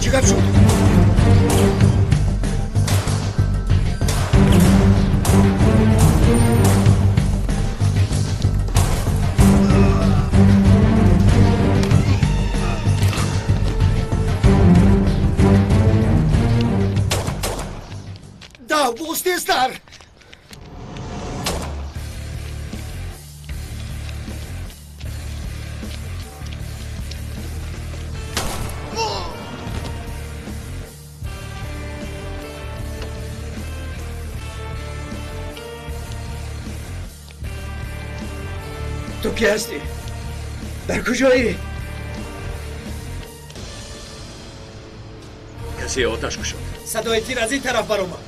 Чӣ гап шуд? Дав, боз тезтар! Ту кӣ ҳастӣ? Дар куҷоӣ? Касе оташ кушод. Садои тир аз ин тараф баромад.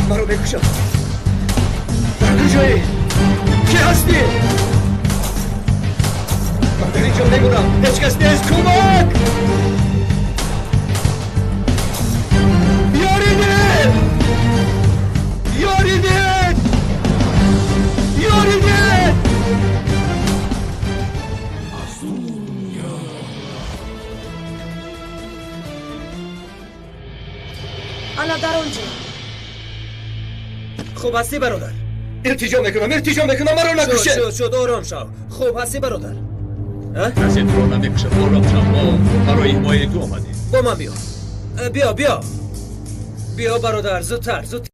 Маро мекушад. Дар куҷоӣ? Кӣ ҳастӣ? Ман дар инҷо мегурам. Ҳеҷ кас нест. Кӯмак! Ёрӣ диҳед! Ёрӣ диҳед! Ёрӣ диҳед! Ана дар он ҷо. Хуб ҳастӣ, бародар? Илтиҷо мекунам, илтиҷо мекунам, маро накушед! Шуд, шуд, ором шав. Хуб ҳастӣ, бародар? Касе туро намекушад, ором шав. Мо барои ҳимояи ту омадем. Бо ман биё. Биё, биё. Биё, бародар, зудтар, зудтар.